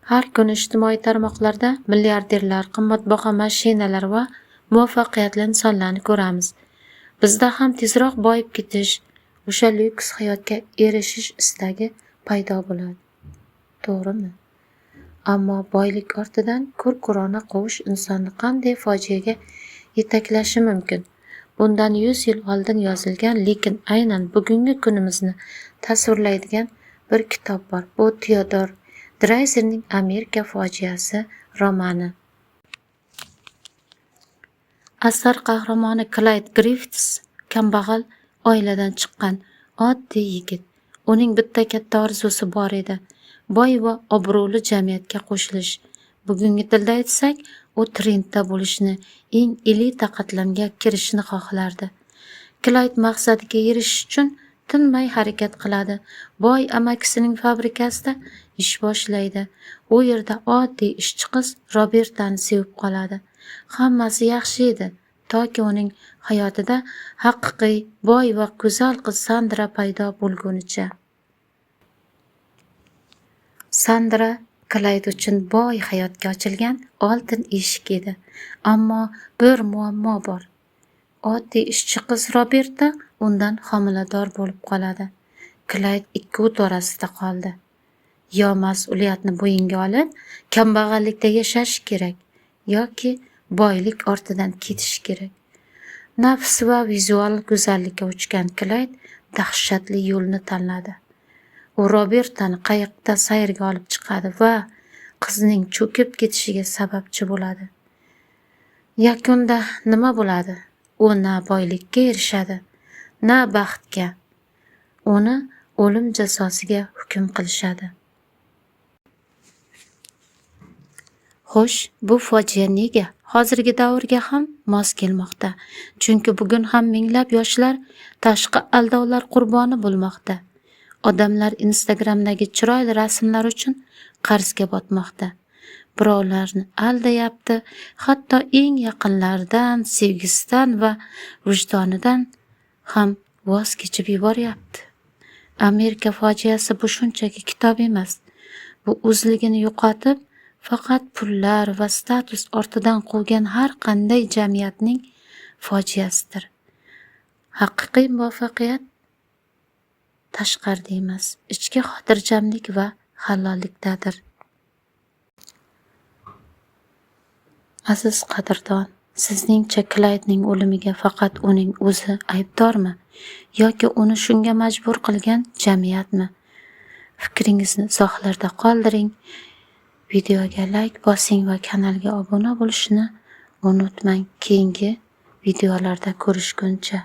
Har kuni ijtimoiy tarmoqlarda milliarderlar, qimmatbaho mashinalar va muvaffaqiyatli insonlarni ko'ramiz. Bizda ham tezroq boyib ketish, o'sha lyuks hayotga erishish istagi paydo bo'ladi. To'g'rimi? Ammo boylik ortidan ko'r-ko'rona quvish insonni qanday fojiaga yetaklashi mumkin? Bundan 100 yil oldin yozilgan, lekin aynan bugungi kunimizni tasvirlaydigan bir kitob bor. Bu Teodor Drayzerning Amerika fojiasi romani. Asar qahramoni Klayd Griffits kambag'al oiladan chiqqan oddiy yigit. Uning bitta katta orzusi bor edi: boy va obro'li jamiyatga qo'shilish. Bugungi tilda aytsak, u trendda bo'lishni, eng elita qatlamga kirishni xohlardi. Klayd maqsadiga erishish uchun tinmay harakat qiladi. Boy amakisining fabrikasida ish boshlaydi. U yerda oddiy ishchi qiz Robertani sevib qoladi. Hammasi yaxshi edi, toki uning hayotida haqiqiy boy va go'zal qiz Sandra paydo bo'lgunicha. Sandra Klayd uchun boy hayotga ochilgan oltin eshik edi. Ammo bir muammo bor. Oddiy ishchi qiz Roberta undan homilador bo'lib qoladi. Klayd ikki o't orasida qoldi. Yo mas'uliyatni bo'yinga olib, kambag'allikda yashash kerak, yoki boylik ortidan ketish kerak. Nafs va vizual go'zallikka uchgan Klayd dahshatli yo'lni tanladi. U Robertani qayiqda sayrga olib chiqadi va qizning cho'kib ketishiga sababchi bo'ladi. Yakunda nima bo'ladi? U na boylikka erishadi, na baxtga. Uni o'lim jazosiga hukm qilishadi. Xo'sh, bu fojia nega hozirgi davrga ham mos kelmoqda? Chunki bugun ham minglab yoshlar tashqi aldovlar qurboni bo'lmoqda. Odamlar Instagramdagi chiroyli rasmlar uchun qarzga botmoqda. Birovlarni aldayapti, hatto eng yaqinlaridan, sevgisidan va vijdonidan ham voz kechib yuboryapti. Amerika fojiasi bu shunchaki kitob emas. Bu o'zligini yo'qotib, faqat pullar va status ortidan quvgan har qanday jamiyatning fojiasidir. Haqiqiy muvaffaqiyat tashqarida emas, ichki xotirjamlik va halollikdadir. Aziz qadrdon, sizningcha Klaydning o'limiga faqat uning o'zi aybdormi yoki uni shunga majbur qilgan jamiyatmi? Fikringizni izohlarda qoldiring. Videoga like bosing va kanalga obuna bo'lishni unutmang. Keyingi videolarda ko'rishguncha.